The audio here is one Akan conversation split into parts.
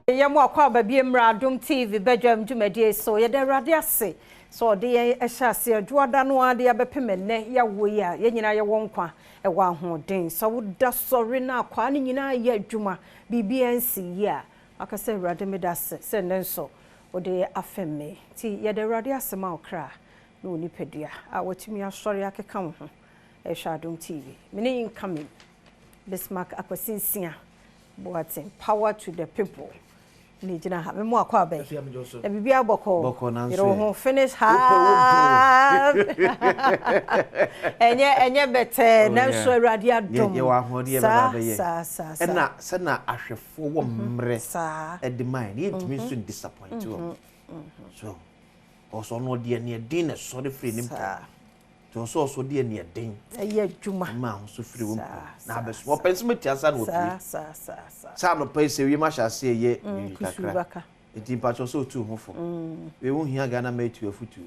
Yɛn mu akɔ aba bi mmra Adom TV badwam dwumadie so. Yɛda Awurade ase sɛ ɔde yɛn hyɛ aseɛ Dwoada no ara de abɛpem ɛnnɛ yɛawoɔ yi a yɛn nyinaa yɛwɔ nkwa, ɛwɔ ahoɔden. Sɛ woda sɔre na akwaa no nyinaa yɛ adwuma, biribiara nsi yie a, waka sɛ Awurade meda ase sɛ nnɛ nso wode afɛm me. Nti yɛda Awurade ase ma wo kra ne wo nipadua a watumi asɔre akeka wo ho ɛrehwɛ Adom TV. Me ne incoming Bismarck Akwasi Nsia Boateng, power to the people na egyina ha. Memo akɔ abɛn. Na biribi abɔkɔ. Yere wo ho finish hard. Ɛnyɛ ɛnyɛ bɛtɛɛ nanso Awurade adom. Yɛwɔ ahoɔden yɛbɛba abɛyɛ. Saa saa saa. Ɛna sɛna ahwɛfoɔ wɔ mmerɛ ɛde ma yɛn. Yɛntumi nso disappoint wɔn. So ɔsɔ ɔno ɔde ɛneɛden na ɛsɔre firi ne mpa. Nti ɔsɛ ɔsɔ de aniɛden. Ɛyɛ adwuma. Ɛma ahosuo firi wo mpo. Na abɛso. Wɔpɛ nso mɛtia ansa na wɔpue. Sɛ anɔpa yi sɛ wiem ahyɛ aseɛ yɛ biribi kakra. Nti mpakyɛw sɛ otu ho fo. Wei ho hia Ghana ma etu afutuo.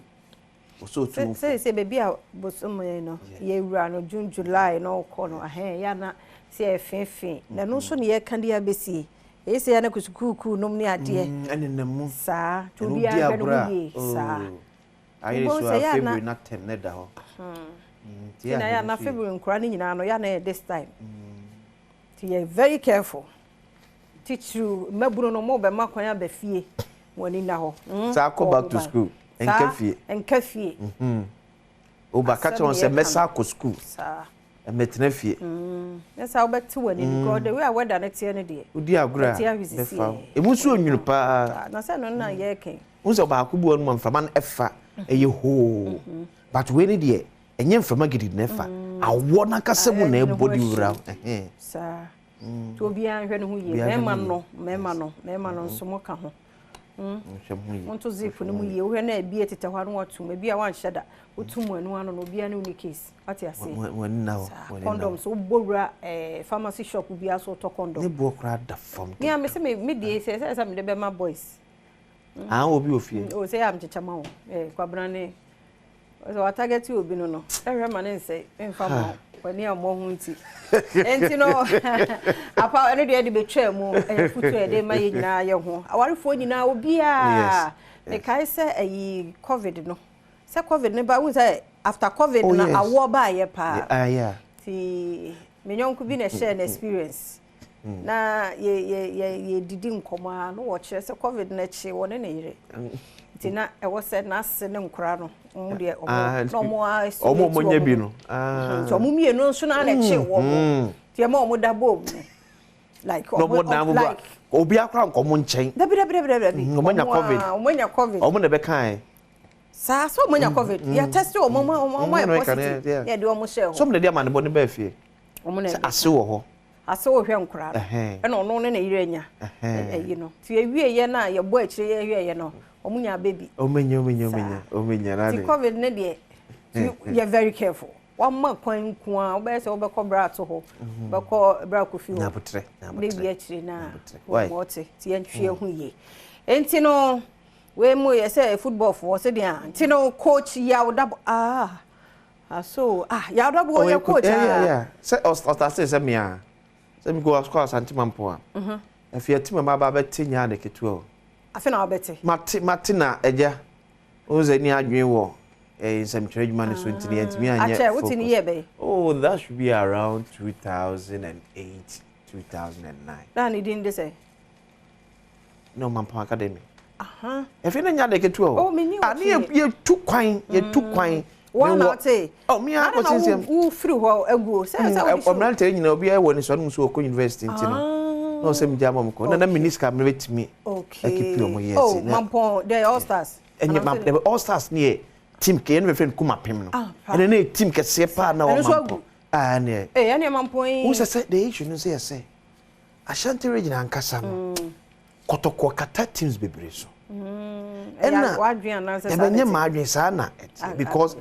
Ɔsɛ otu ho fo. Sɛ sɛ baabi a bosome no yɛwura no June July na ɔkɔ no ahɛn yɛ ana sɛ ɛfeefee. Na ɛno nso na yɛka de abɛsie. Ɛyɛ sɛ yɛ na kusukuukuu nom ne adeɛ. Ɛnenam mu. Saa. Nti obiara hwɛ ne ho yie. Saa. Ayere Wobɛhu so sɛ a yɛ a na February na term no da hɔ. Nti Nti na yɛ a yɛ na ahwɛ no so yie. February nkora no nyinaa no yɛ a na ɛyɛ this time. Nti yɛ very careful. Titiriw mmabunu no mo bɛma kwan aba fie mo ani nna hɔ. Mm, Saa kɔ bɔ back ho to ban. school. Nka Saa fie. nka fie. Woba ka Asɛm kyerɛ wɔn na sɛ yɛka mɛsa no. akɔ school. Saa. Mɛtena fie. Nyɛ saa wobɛte w'ani because the way a weather no teɛ no deɛ. Wodi agorɔ a Ɛte ahwe sisi bɛfa wo. ɛ. Emu nso onwunu paa. Saa, na sɛ no na yɛreka yi. Wohu sɛ baako bi wɔ no ma mframa no ɛfa ɛyɛ hoo. But wei ne deɛ ɛnyɛ mframa gidigidi na ɛfa. Awɔ n'ankasa mu na ɛbɔ de wura. Ɛhɛn. Saa. Nti obiara nhwɛ ne ho yie. Obiara nhwɛ ne Mmarima ho yie. no, mmarima no, mmarima no nso mo ka ho. Nhwɛ mo ho yie. Monto zip no mu yie. Wohwɛ na ebi tetɛ hɔ a na watum. Ebi a wanhyɛ da. Wotum ɛno ano no obiara ne wo ni case. Wate aseɛ. Wɔn ani nna hɔ. Saa. Wɔn ani nna hɔ. Condoms wobɔ wura pharmacy shop biara so wotɔ condom. Ne boɔ koraa da fam. Me a me se me me deɛ sɛ sɛ sɛ mede bɛma boys. Ah, obi wɔ fie. O sɛ yɛ a mekyekyɛ ma wo. Kwabena ne sɛ watarget obi no no. Ɛhwɛ ma ne nsɛ mfa ma wo. W'ani a mmɔ ho nti. Enti no apa ɛno deɛ de bɛtwaa mu ɛyɛ futu a yɛde ma yɛ nyinaa yɛ ho. Awarefoɔ nyinaa obiara. Mekae sɛ ɛyi COVID no. Sɛ COVID no ba wohu sɛ after COVID Oh, no yes. awoɔ baayɛ paa. Ah, yeah. Nti me nyɔnko bi na ɛhyɛɛ no experience. Na yɛ yɛ yɛ yɛdidi nkɔmmɔ a na wɔkyerɛ sɛ COVID no akyi wɔ ne ne yere. Nti na ɛwɔ sɛ n'ase ne nkora no ɔmo deɛ ɔmo Ah, na ɔmo isolate ɔmo ɔmo nyɛ wɔn bi ho. no. Ah. Nti ɔmo mmienu nso na na ɛkye wɔn mo. Nti ɛma ɔmo da bom no. Like Na ɔmo dan mo ba. like Obi akora nkɔ ɔmo nkyɛn. dabi dabi dabi dabi. Ɔmo anya COVID. Ɔmo anya COVID. Ɔmo na ɛbɛka ɛ. Saa sɛ ɔmo anya COVID. Yɛ test ɔmo ɔmo ɔmo Mm, ayɛ na ɛka positive. ne- yeah. Na yɛde ɔmo hyɛ hɔ. Sɔm na ɛde amanebɔ ne bɛɛ fie. Ɔmo na Sɛ ɛde ase wɔ hɔ. Ase wohwɛ nkora no. Ɛhɛn. Ɛna ɔno ne ne yere anya. Ɛhɛn. Ɛyi no. Nti ewie yɛ na yɛbɔ akyire yɛhwɛ yɛ no ɔmo nya baby. Ɔmo nya ɔmo nya ɔmo nya ɔmo nya na Nti de. COVID ne deɛ yɛ very careful. Wama kwan nko a wobɛyɛ sɛ wobɛkɔ bra ato hɔ. Wobɛkɔ bra kofi hɔ. Nyabotrɛ. Bɛwie Nyabotrɛ. akyire na Nyabotrɛ. Why? wɔte nti yɛntwe ho yie. Nti no wei mu yɛ sɛ football foɔ sɛdeɛ a nti no coach Yaw Dabo ah ah so ah Yaw Dabo yɛ coach Yeah, yeah, ah. yeah. Sɛ ɔstart sɛ mea. Sɛ mi kɔ akɔ Asante Mampo a. Afei ɛte ma aba bɛte nya ade ketewa o. Afe na wabɛte. Mate mate na agya. Wohu sɛ ni adwene wɔ nsɛmtwerɛ adwuma no so nti ne yɛntumi anyɛ Akyɛ wote ne focus. yɛ bɛyɛ. Oh, that should be around 2008, 2009. Na ne din de sɛ. Ne Ɔmampɔn Academy. Aha. Afei na nya ade ketewa o. Oh, menni Ah, ne wɔtwe. yɛtu kwan, yɛtu kwan. Wɔn na Mewɔ- ɔte. Oh, me Ada akɔ na sensɛm. wo firi hɔ aguo. Sɛ wode hyɛ. Ɔmmeranteɛ nyinaa obiara wɔ ne so ɔnom so ɔkɔ university nti no. Na ɔsɛ megya ma ɔmo kɔ. Na menni sika mebɛtumi akipi ɔmo yɛ Oh, ase. Na Mampɔn the All Stars. ɛnyɛ ma All Stars ne yɛ team kɛ yɛn bɛfrɛ no Kumapem no. Ah, pa. Ɛno ne yɛ team kɛseɛ paa na Ɛno wɔ nso Mampɔn. agu. Ah, ne. Eh, ɛne Mampɔn yi. Wo sɛ the issue no sɛ yɛ sɛ Ashanti region ankasa no Kɔtɔkɔ kata teams bebree so. Ɛna wadwen anaasɛ saa ɛbɛnyɛ na ɛte? maa adwene saa na ɛte because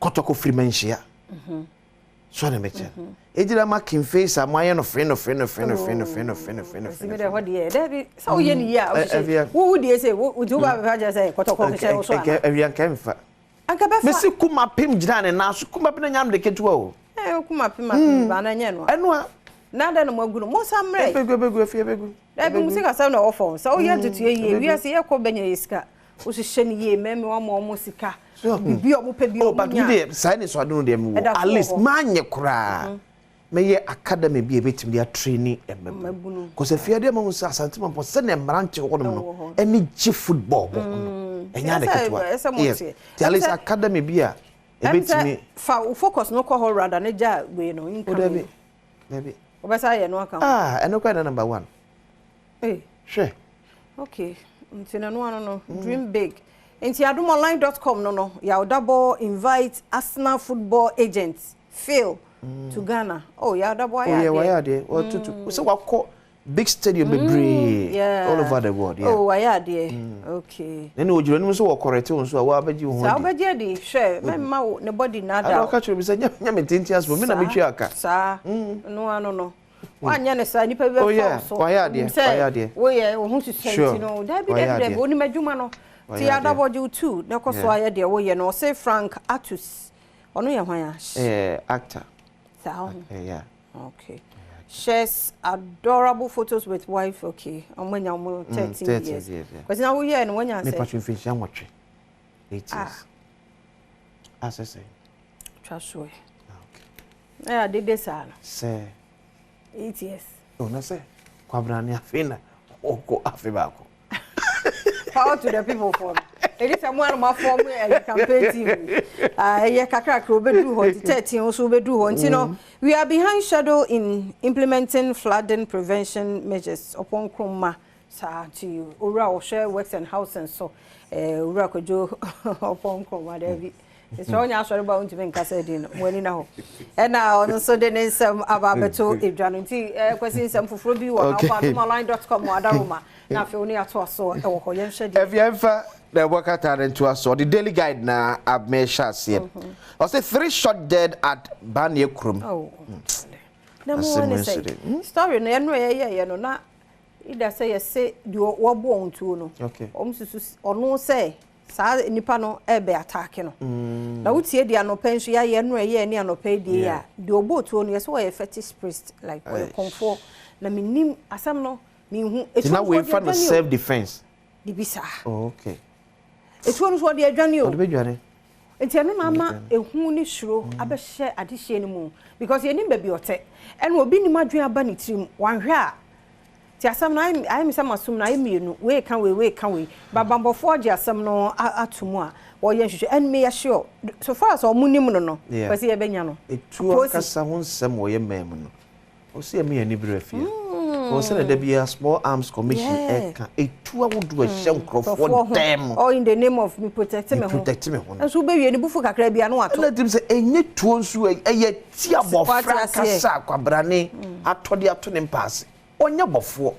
Kɔtɔkɔ firi Manhyia so na mɛkyɛ no egyina ma King Faisal mo ayɛ no fere no fere no fere no fere no fere no fere no fere no Ɛsi fere mi no. dɛ hɔ deɛ dɛbi sɛ woyɛ ne yie a wohyehyɛ ɛfia. wo wo deɛ sɛ wo nti wo ba bɛfa kyerɛ sɛ Kɔtɔkɔ hyehyɛ wo so ana Ɛwia nka mfa. Anka bɛfa. Mesi Kumapem gyina ne nan so. Kumapem na nyam de ketewa o. Kumapem apem ba na nyɛ no a. Ɛno a. Na adɛn na moagu no? Monsan mmrɛ. Ɛbɛgu, ɛbɛgu, afie ɛbɛgu. Dabi, mo sikasɛm na ɛwɔ fam. Sɛ woyɛ ntotoeɛ yie, wiase yɛkɔ bɛnya yɛ sika. Wohyehyɛ no yie, mɛmi wɔn a wɔn sika. Bibi a wɔn pɛ bi Oh, wɔn but nya. me deɛ saa ne so ade no deɛ mewɔ. Ɛda At so wɔ least hɔ. manyɛ koraa. Mɛyɛ academy bi a ebetumi de atraini mmabunu. Mmabunu. Cause afie adeɛ ma ho sɛ Asante Mampɔn sɛnea mmeranteɛ wɔ hɔnom no Ɛwɔ hɔ. ɛne gye football bɔ ho no. Ɛnyɛ ade Ɛsɛ- ketewa. ɛsɛ mo Yes. teɛ. Nti at least Ɛsɛ- academy bi a Ɛm sɛ ebetumi. fa wo focus no kɔ hɔ rather ne gya wei no O income. dabi. Dabi. Wobɛsa ayɛ no aka ho. Ah, ɛno koraa na number one. Hey. Hwɛ. Okay, nti na no ano no, dream big. Nti adomonline.com no, Yaw Dabo invite Arsenal football agent Phil to Ghana. Oh, Yaw Dabo Oh ayɛ yeah, adeɛ. wayɛ adeɛ. Wɔtutu. Sɛ wakɔ big stadium bebree all over the world. Yeah. Oh, wayɛ adeɛ. Okay. Na ne ogyina anim nso wɔ kɔrɛte wo nso a wɔabɛgye wo ho Saa adi. wobɛgye adi, hwɛ, mɛmma wo ne body nada. Ada ɔka kyerɛ mi sɛ nyɛ me tenten asɛm, me na metwi aka. Saa. No ano no. Wanyɛ ne saa, nipa bi Oh, bɛfa yeah. wo so. Wayɛ adeɛ, Onim sɛ wayɛ adeɛ. woyɛ wo ho susua nti no. Dabi, Wayɛ dabi, dabi, adeɛ. onim adwuma no. Ti Wayɛ adeɛ. Adabɔ gye wo tu na ɛkɔ so ayɛ deɛ woyɛ no. Ɔse Frank Atus. Ɔno yɛ hwan a? Actor. Saa ho. Yeah. Okay. Shares adorable photos with wife. Okay. Ɔmo anya ɔmo 13 13 years. years, yeah. Kwasi na woyɛ no wanya Me sɛ. patro mfinhyia 8. 8 Ah. years. Asɛ sɛ. Twa so ɛ. Ah, okay. Na yɛ adede saa no. Sɛ 8 years. Oh, na sɛ Kwabena ne afei na ɔkɔ afe baako. Power to the people for no. Edi sɛ mo anum afɔm ɛyɛ campaign team. Ah, ɛyɛ kakrakra obeduru hɔ nti 13 nso obeduru hɔ nti no, we are behind schedule in implementing flooding prevention measures upon Nkrumah. Saa nti owura a ɔhwɛ Works and Housing so, Owura Kwadwo Oppong Nkrumah, daabi. Sɛ ɔnyɛ asɔre ba, wontumi nkasa din no mo ani na hɔ, ɛna ɔno nso de ne nsɛm aba abɛto edwa no. Nti Kwasi, nsɛm foforɔ bi wɔ ha, wɔ adomonline.com wɔ adaroma, na afei wo ne atoa so ɛwɔ hɔ. Yɛnhwɛ deɛ. Ɛfi ɛmfa na ɛbɔ kata ne ntoa so. Ɔde Daily Guide na abɛhyɛ aseɛ. Ɔsɛ three shot dead at Banie kurom. Oh. Na mu Asɛm ne nso sɛ de, story no yɛno yɛyɛyɛ no na ida sɛ yɛse deɛ wɔbɔ wɔn tuo no, wɔn susu ɔno sɛ saa nipa no ɛbɛ attack no. Na wotie deɛ anɔpɛ nso yɛayɛ no, ɛyɛ ne anɔpɛ yi deɛ yi a, deɛ ɔbɔ tuo no, yɛsɛ wɔyɛ fetish priest, like wɔyɛ Eish. kɔnfoɔ, na menim asɛm no mehu. Nti na wei fa no self defence. Bibi saa. Oh, okay. Etuo no so ɔde adwane o. Ɔde bɛdwane. Nti ɛno na ama ehu ne suro abɛhyɛ adehyɛ no mu, because yɛnim baabi ɔtɛ, ɛna obi nim adwene aba ne tirim wanhwɛ a. Ti asɛm no ayɛ mi sɛ masom no ayɛ mmienu, wei ka wei, wei ka wei, babambɔfoɔ agye asɛm no ato mu a wɔyɛ nhwehwɛ, ɛn meyɛ sure, so far as ɔmo nim no, pɛsɛ yɛbɛnya no. Etuo ankasa ho nsɛm wɔyɛ mmaa mu no, ɔsɛ yɛ meyɛ ani berɛ fie wɔ sɛ na da biara Small Arms Commission ɛka etuo ahodoɔ ɛhyɛ nkurɔfoɔ dɛm. All in the name of me protect me ho. Protect me ho no. Nso wobɛwie ne bufu kakra bi a no wato. Ɛna tim sɛ ɛnyɛ tuo nso, ɛyɛ ti abɔfra Wate aseɛ. kasa akwabrane atɔde ato ne mpaase, ɔnyɛ bɔfoɔ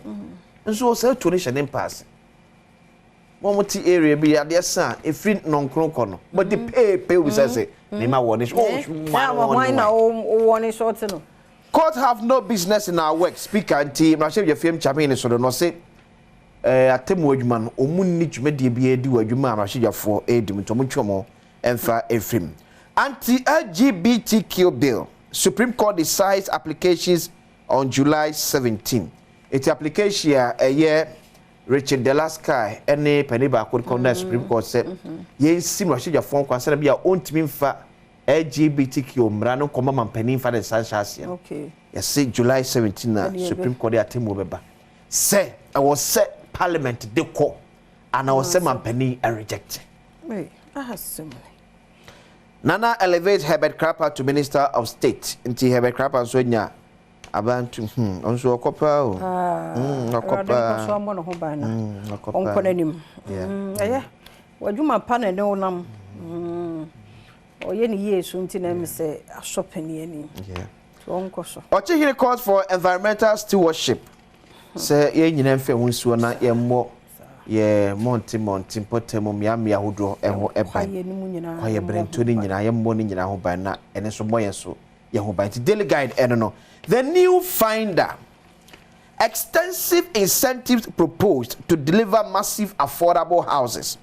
nso sɛ tuo no hyɛ ne mpaase. Wɔn mo te area bi, adeɛ sa a efiri nɔnkron kɔ no, wɔde peepee obi sɛ ne ma wɔ ne so Na wɔn na wɔwɔ ne short no. Court have no business in our work, Speaker. Nti mmarahyɛ fiem kyamee ne so no no ɔse atemmu adwuma no, ɔmu nni dwumadie bi adi wɔ adwuma a mmarahyɛdwafoɔ ɛredi mu, nti ɔmo ntwe ɔmo ɛmfa ɛfirim. Anti LGBTQ bill, Supreme Court decides applications on July 17. Eti application a ɛyɛ Richard Dela Sky ɛne panin baako de kɔ na Supreme Court sɛ yɛnsi mmarahyɛdwafoɔ nkwa sɛnɛ bi a ɔntumi mfa LGBTQ mmara no nkɔma ma mpanin mfa ne nsa nhyɛ aseɛ no. Yɛse July 17 na Ɛne Supreme Court de atemmuo bɛba sɛ ɛwɔ sɛ Parliament de kɔ anaa ɛwɔ sɛ mampanin reject. Hey, asɛm ni. Nana elevate Herbert Krapa to Minister of State. Nti Herbert Krapa nso anya abantu, ɔno nso ɔkɔ paa o. Ɔkɔ Awurade nkɔ so paa. ammɔ ne ho ban na Ɔkɔ ɔnkɔ paa. n'anim. Ɛyɛ w'adwuma pa na ɛne wo nam. Ɔyɛ ne yie so nti na ɛmi sɛ asɔ panin anim. Nti ɔnkɔ so. Ɔkyehene calls for environmental stewardship sɛ yɛn nyinaa mfɛ ho nsuo na yɛmmɔ yɛ mmɔnte mmɔnte mpɔtam mmeammea ahodoɔ ɛho ɛban. Kwaeɛ no mu nyinaa. Kwaeɛ yɛmmɔ berɛnto ho no ban. Nyinaa yɛmmɔ no nyinaa ho ban na ɛno nso mmɔ yɛn so yɛn ho ban. Nti Daily Guide ɛno no, the new finder, extensive incentives proposed to deliver massive affordable houses.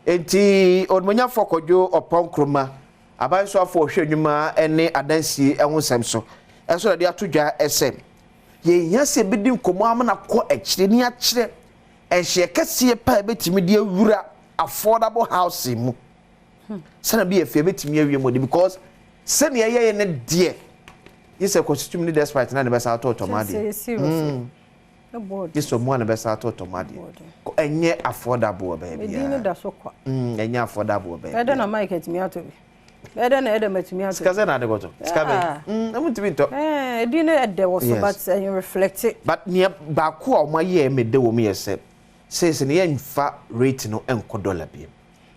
Nti Onimonyafo Kwadwo Oppong Nkrumah, aban so afɔ ɔhwɛ nnwuma ne adansie ho nsɛm so, ɛnso na de ato dwa ɛsɛ Yɛhia sɛ yɛbɛdi nkɔmmɔ ama no akɔ akyire ne akyerɛ ɛnhyɛ kɛseɛ pa a ɛbɛtumi de awura affordable housing mu sɛnɛ bi yɛ fɛ ɛbɛtumi awie mu de, because sɛnea ɛyɛ ne deɛ yi sɛ kɔsitum ne despite na ne bɛsa atɔ tɔm adeɛ Ɛbɔ gye sɛ ɔmo a ne bɛsa atɔ tɔm adeɛ. Ɛnyɛ affordable wɔ baabi. Edin no da so kwa. Ɛnyɛ affordable wɔ baabi. Ɛdɛ na Mike atumi atɔ bi, ɛdɛ na ɛdɛ matumi atɔ. Sika sɛ na ade kɔtɔ sika bɛ ɛmu ntumi ntɔ. Ɛɛ, edin no ɛdɛ wɔ so. Yes. But ɛyɛ reflect. But nea baako a ɔmo ayɛ ɛmɛ de wɔ mu yɛ sɛ sɛsɛ ne yɛnfa rate no ɛnkɔ dollar bi.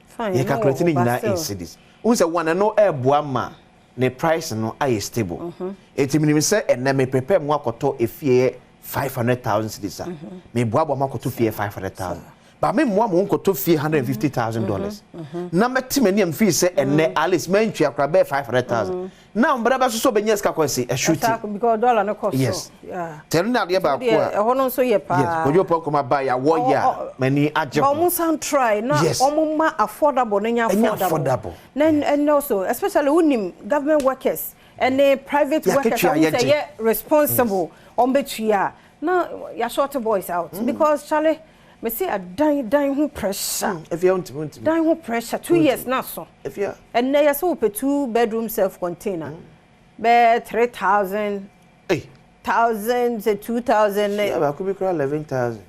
Fine. Yɛ calculate ne nyinaa in cedis n sɛ one ɛno ɛɛboa ma ne price no ayɛ stable. Eti minim sɛ ɛnɛ me prepare mu akɔtɔ efie yɛ 500,000 cedis a, me boaboa mu akɔtɔ fie 500,000, ba me mmoa mo nkɔtɔ fie $150,000 na mɛte m'ani am fii sɛ ɛnɛ at least mɛntua koraa bɛyɛ 500,000 na mbɛrɛ bɛ soso bɛnya sika kɔ ɛsi ɛsuti. Because dollar no kɔ so. Yes. Tɛno ne adeɛ baako deɛ a ɛhɔ no nso yɛ paa. Yes, Kojo Pɔnkɔm aba yɛ awɔ yɛ a m'ani agye But ho. ɔmo san try na ɔmo ma affordable no nya Ɛnyɛ affordable. Affordable. Na and also, especially wonim government workers ɛne private Yɛakatua workers a wɔn sɛ yɛgye. yɛ responsible, ɔmo bɛtua na yɛ short boys out, because chale, me se adan dan ho pressure. Efia, wontumi, wontumi. Dan ho pressure, 2 years na so. Efia. Ɛnɛ yɛ sɛ wopɛ two bedroom self container bɛɛ 3,000 Ei. thousand sɛ 2,000. Yɛ baako bi koraa 11,000.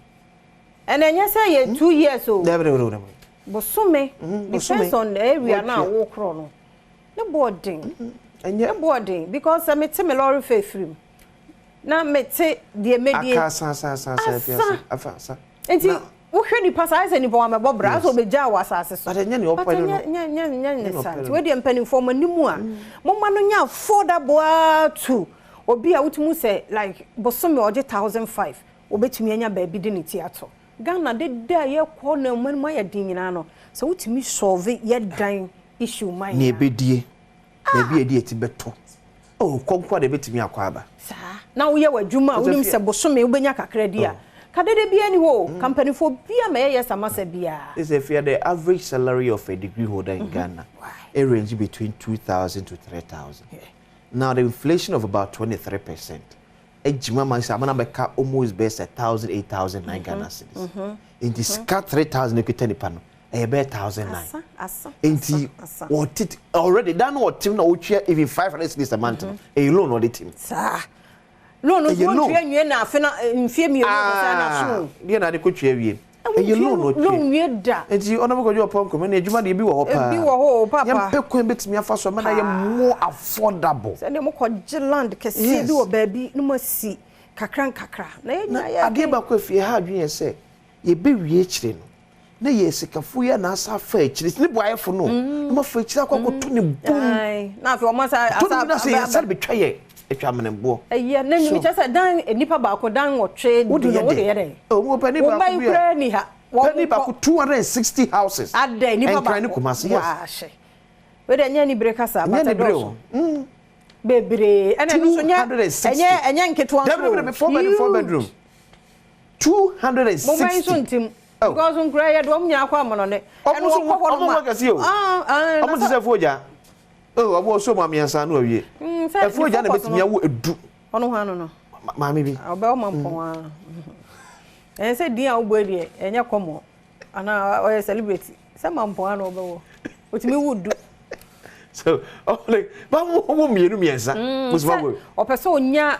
Ɛnɛ nyɛ sɛ yɛ 2 years o. Dɛbi, dɛbi, dɛbi. Bosome. Bosome. Depends on the area na Wɔtua. wokorɔ no ne boarding ɛnyɛ ne boarding, because sɛ mete me lorry fare firi mu na mete deɛ medie. Aka san san san san, efia. Asa. San afa sa. Nti Na- wohwɛ nipa saa, ayɛ sɛ nipa wamɛbɔ bra asɛ obɛgyaa wɔ asase so. But ɛnyɛ nea ɔpɛ But no no. ɛnyɛ nyɛ nyɛ ne nea saa ɔpɛ nti no. wedeɛ mpanimfoɔ mo anim a momma no nya affordable a to obi a wotumi sɛ like bosome ɔgye 1,500, obɛtumi anya baabi de ne ti ato. Ghana deda a yɛkɔ na ɔman mu ayɛ den nyinaa no, sɛ wotumi solve yɛ dan issue man Nea a, ebedie baabi a yɛde yɛti bɛtɔ oh kɔnkɔ a de ebetumi akɔ aba. Saa na woyɛ w'adwuma a Sɛ wonim fie- sɛ bosome wobɛnya kakra di a kadede bia ni hɔ o, kampanimfoɔ bia ma yɛyɛ samasa biara. This is the average salary of a degree holder in Ghana. It ranges between 2,000 to 3,000. Now, the inflation of about 23%. Ejima man say amana bɛka almost best 1,000, 8,000 9 Ghana cedis. Nti sika 3,000 ekuta nipa no, ɛyɛ bɛyɛ 1,009. Asa asa. Nti asa. wɔte already dan no wɔtem na wɔtua even 500 cedis a month no, ɛyɛ loan ɔde tim. Saa loan no Ɛyɛ loan. ntua nwie na afe na mfie 2 kɔsa na so. Deɛ na ade kɔtua wie. Ɛyɛ loan ɔtua. Loan wie da. Nti ɔnam kɔdwe ɔpɔ nkɔmɛ na adwuma deɛ, ebi wɔ hɔ paa. Ebi wɔ hɔ o, papa. Yɛmpɛ kwan bɛtumi afa so ama na yɛ more affordable. Sɛdeɛ mokɔgye land kɛseɛ bi wɔ baabi na moasi kakra nkakra na Na yɛnyina yɛ. Adeɛ baako afie ha adwene yɛ sɛ yɛbɛwie akyire no na yɛ sikafo yi a na asa afa akyire ne boayɛfo no na mafa akyire akɔ akɔto ne bom. Ae, na afei ɔmo asa to ne bom na sɛ asa yɛsa de bɛtwa yɛ atwa ameneboɔ. Ɛyɛ na So- nim kyɛ sɛ dan nipa baako dan 8 Wode 10 yɛ no wode dɛn? yɛ dɛn? Oh, mo pani Wo mma baako yi bi a- koraa ni ha. Wɔn Pani kɔ- baako 260 houses. Adɛn, nipa Nkran ne baako Kumasi, yes. Waahye, wei deɛ ɛnyɛ anibere kasa. Ɛnyɛ Bata anibere dɔɔso o. Bebree, ɛna ɛno nso nyɛ 260. ɛnyɛ nketewa nso Dabi, dabi, dabi, four bedroom, four bedroom, 260. Mo mma yi nso ntim Oh. because nkura yɛ de wɔn nyinaa kɔ amɔnɔne. Ɔmo nso ɔmo mo kɛse o. Ɔmo te sɛ ɛfuo oh ɔmo ɔso mu amiɛnsa no awie. Sɛ Ɛfuo gya na ne focus ebetumi no- awo 10. Ɔno ho ano no. Maame bi. Ɔbɛ ɔma mpɔn a ɛn sɛ din a wobɔ yi deɛ ɛnyɛ kɔmɔ anaa ɔyɛ celebrity sɛ ma mpɔn ano ɔbɛwɔ otumi wu 10. So ɔmo like ba mo mo mmienu mmiɛnsa mo sima Sɛ wo. Ɔpɛ sɛ ɔnya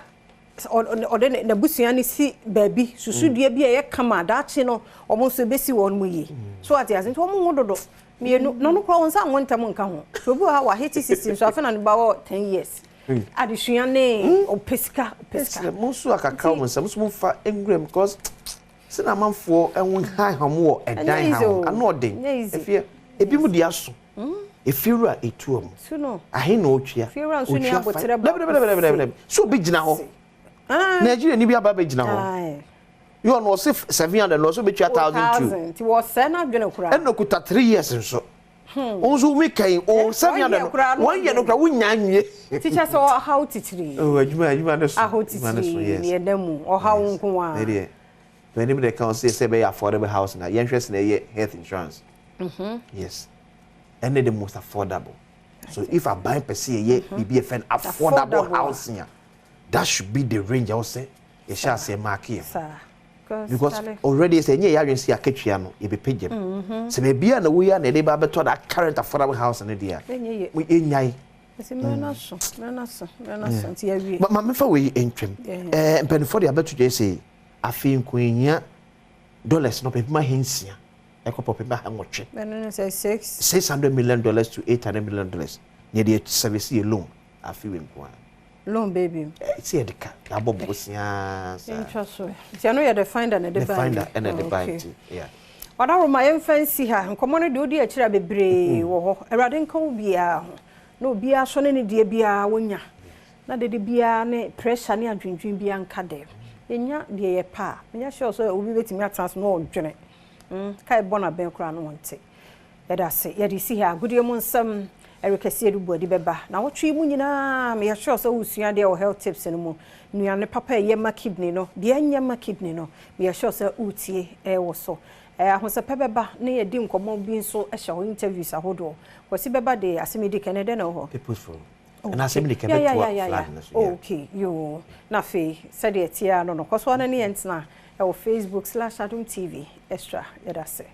ɔde n'abusua no si baabi susudua bi a ɛyɛ kama daakye no ɔmo nso ebesi wɔn mu yie so ate ase. Nti ɔmo ho dodo mmienu na ɔno koraa wɔn nsa anwo ntam nka ho so obi wɔ ha wahete sisi nso afei na ne ba wɔ 10 years, adesua ne ɔpɛ sika, ɔpɛ sika. Ɛsɛ mo nso akaka wɔn nsa mo nso mo fa nwura mu because sɛ na amanfoɔ ɛho ha ha mo wɔ ɛdan Ɛnyɛ ha easy ho o. ano ɔden. Ɛnyɛ easy. Efie ebi mu di aso efiewura etu ɔmo. Tu no. Ahe na otua? Efiewura nso ni Otua abotire fine. Dabi, dabi, dabi, dabi, dabi, so obi gyina hɔ, Nigeria ni bi aba abɛgyina hɔ yɛ ɔno ɔse 700 na ɔsɛ obetua 1,200. 1,000 nti wɔsɛ n'adwene koraa. Ɛna okuta 3 years nso wɔn nso mi kɛn o 700 no. Koraa no. 1 year no koraa wonya nwie. Tikya sɛ ɔhaw titiri. Oh, adwuma adwuma ne so. Ahaw Adwuma ne so. titiri. Yes. Ne ɛda mu ɔhaw nko a. Ne deɛ pɛnim de kan sɛ ɛbɛyɛ affordable house na yɛnhwɛ sɛ na ɛyɛ health insurance. Yes, ɛne the most affordable. So if aban pɛ sɛ yɛyɛ biribi yɛ fɛn affordable Affordable. housing a, that should be the range. I would say Yɛhyɛ aseɛ mark yɛ ho. Because already sɛ ɛnyɛ yɛ adwene sɛ yɛakatua no yɛbɛpɛ gyam. Sɛ baabi a na woyi a na yɛde ba abɛtɔ that current affordable house no deɛ a, yɛnyae. Ma mefa wei ntwam. Mpanimfoɔ de abɛto dwa sɛ afei nko yɛhia dollars no ɔpepem 600 ɛkɔ ɔpepem 800. $600 million to $800 million. Na yɛde service yɛ loan afei wei nko ara. Loan baby. Sɛ yɛde ka yɛabɔ bosea saa. Ntwa so. Nti ɛno yɛ the finder na ɛde ba. The finder ɛna ɛde ba nti. Yeah. Ɔdaroma, yɛmfa nsi ha. Nkɔmmɔ no deɛ, wodi akyire a bebree wɔ hɔ. Awurade nka wo biara ho na obiara so ne ne deɛ biara wonya na dede biara ne pressure ne adwendwen biara nka dɛm. Yɛnya deɛ yɛpɛ a, menyɛ sure sɛ obi bɛtumi atena so na ɔdwene ka ɛbɔ n'abɛn koraa no wɔnte. Yɛda ase, yɛde si ha. Agodie mu nsɛm ɛrekɛseɛ de buadi bɛba na wɔtwe mu nyinaa. Meyɛ sure sɛ wosua deɛ wɔ health tips no mu, nnuane papa a ɛyɛ ma kidney no, deɛ ɛnyɛ ma kidney no. Meyɛ sure sɛ wotie ɛwɔ so. Ahosɛpɛ bɛba na yɛdi nkɔmmɔ bi nso hyɛ hɔ, interviews ahodoɔ. Kwasi bɛba de asɛm yi di kɛnɛ dɛn na ɛwɔ hɔ. People's Forum. Ɛna asɛm de kɛbɛtoa flood no so. Okay, yoo. Na afei sɛdeɛ ɛteɛ no, kɔ so ara ne yɛn tena ɛwɔ Facebook/Adom TV Extra. Yɛda ase.